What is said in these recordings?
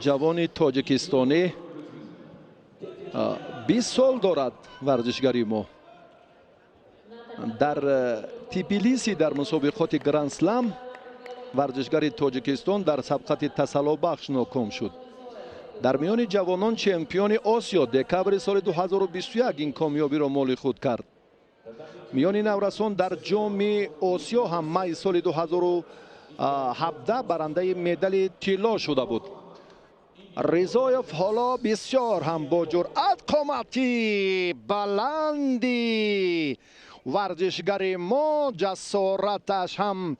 Ҷавони тоҷикистонӣ, 20 сол дорад варзишгари мо. Дар Тбилиси дар мусобиқоти Гранд-слам варзишгари Тоҷикистон дар сабқати тасаллобахш ноком шуд. Дар миёни ҷавонон чемпиони Осиё декабри соли 2021 ин комёбиро моли худ кард. Миёни наврасон дар Ҷоми Осиё ҳам майи соли 2017 барандаи медали тилло шуда буд. Ризоев ҳоло бисёр ҳам бо ҷуръат, қомати баланди варзишгари мо, ҷасораташ ҳам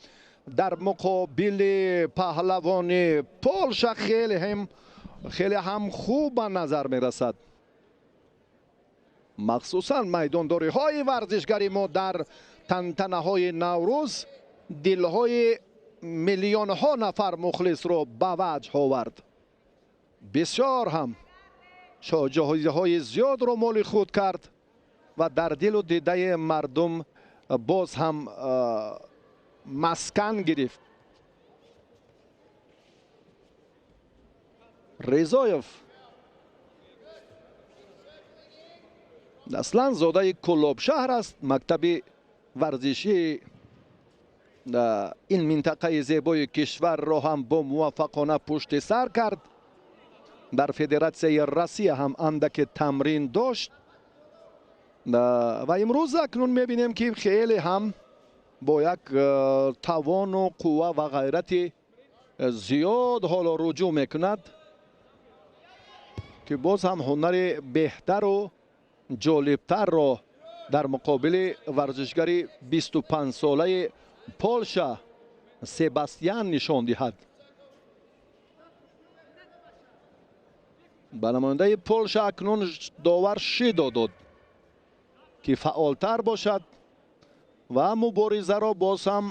дар муқобили паҳлавони Полша хеле ҳам хуб ба назар мерасад. Махсусан майдондориҳои варзишгари мо дар тантанаҳои Наврӯз дилҳои миллионҳо нафар мухлисро ба ваҷд овард. Бисёр ҳам ҷоизаҳои зиёдро моли худ кард ва дар дилу дидаи мардум боз ҳам маскан гирифт. Ризоев аслан зодаи Кӯлобшаҳр аст. Мактаби варзишии ин минтақаи зебои кишварро ҳам бо муваффақона пушти сар кард. Дар Федератсияи Россия ҳам андаке тамрин дошт ва имрӯз акнун мебинем, ки хеле ҳам бо як тавону қувва ва ғайрати зиёд ҳоло руҷӯъ мекунад, ки боз ҳам ҳунари беҳтару ҷолибтарро дар муқобили варзишгари 25-солаи Полша Себастьян нишон диҳад. Ба намояндаи Полша акнун довар шидо дод, ки фаъолтар бошад ва муборизаро боз ҳам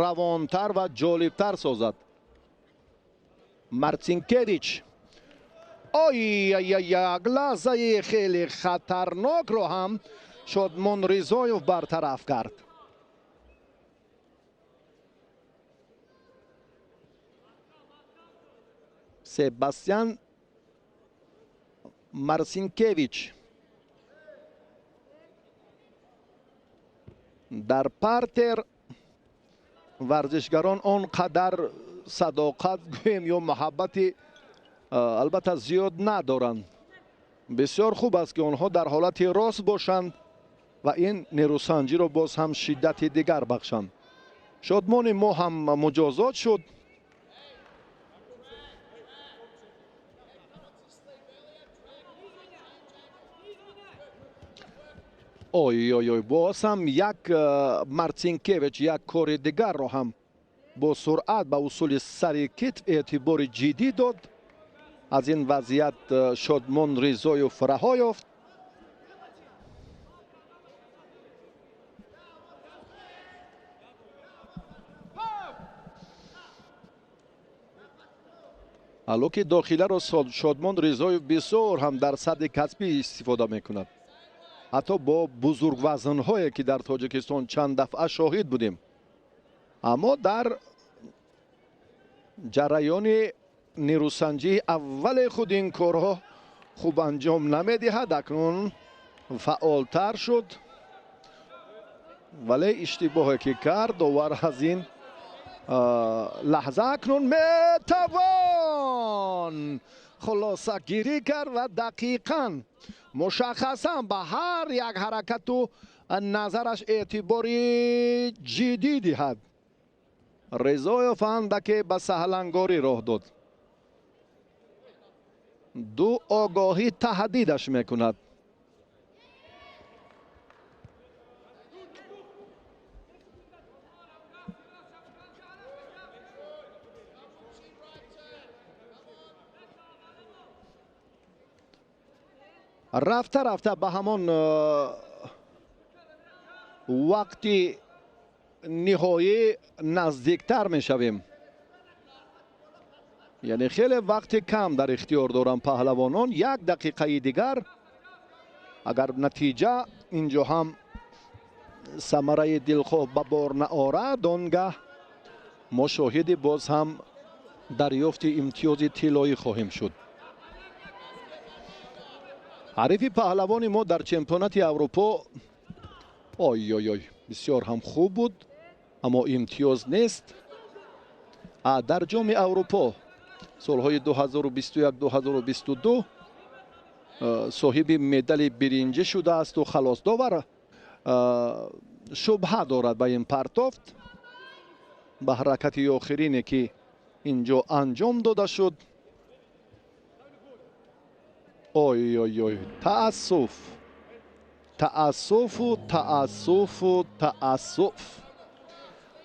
равонтар ва ҷолибтар созад. Марцинкевич, ой, як лаҳзаи хеле хатарнокро ҳам Шодмон Ризоев бартараф кард. Себастьян Марсинкевич дар партер варзишгарон он қадар садоқат гӯем ё муҳаббати албатта зиёд надоранд. Бисёр хуб аст, ки онҳо дар ҳолати рост бошанд ва ин нерӯсанҷиро боз ҳам шиддати дигар бахшанд. Шодмони мо ҳам муҷозот шуд. Ой, ой, ой, боз ҳам як Марцинкевич як кори дигарро ҳам бо суръат ба усули сари китф эътибори ҷиддӣ дод. Аз ин вазъият Шодмон Ризоев раҳо ёфт. Ҳалло ки дохиларо Шодмон Ризоев бисёр ҳам дар сатҳи касбӣ истифода мекунад, ҳатто бо бузургвазнҳое, ки дар Тоҷикистон чанд дафъа шоҳид будем. Аммо дар ҷараёни нерӯсанҷии аввали худ ин корҳо хуб анҷом намедиҳад. Акнун фаъолтар шуд, вале иштибоҳе ки кард, довар аз ин лаҳза акнун метавон хулосагирӣ кард ва дақиқан, мушаххасан ба ҳар як ҳаракату назараш эътибори ҷиддӣ диҳад. Ризоев андаке ба саҳлангорӣ роҳ дод. Ду огоҳӣ таҳдидаш мекунад. Рафта рафта ба ҳамон вақти ниҳоӣ наздиктар мешавем, яъне хеле вақти кам дар ихтиёр доранд паҳлавонон, як дақиқаи дигар. Агар натиҷа инҷо ҳам самараи дилхоҳ ба бор наорад, он гаҳ мо шоҳиди боз ҳам Дарёфти имтиёзи тиллоӣ хоҳем шуд. Ҳарифи паҳлавони мо дар чемпионати Аврупо, ой ой ой, бисёр ҳам хуб буд, аммо имтиёз нест. Дар Ҷоми Аврупо солҳои 2021, 2022 соҳиби медали биринҷӣ шудаасту халос. Довар шубҳа дорад ба ин партофт, ба ҳаракати охирине, ки ин ҷо анҷом дода шуд. Ой ой ой, таассуф, таассуфу таассуфу таассуф.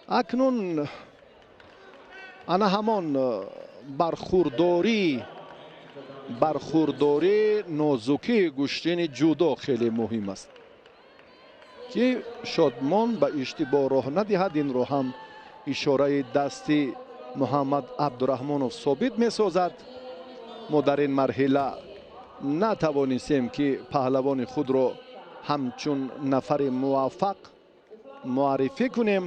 Акнун ана ҳамон бархурдорӣ, нозукии гӯштини ҷудо хеле муҳим аст, ки Шодмон ба иштибоҳ роҳ надиҳад. Инро ҳам ишораи дасти Муҳаммад Абдураҳмонов собит месозад. Мо дар ин марҳила натавонистем, ки паҳлавони худро ҳамчун нафари муваффақ муаррифӣ кунем.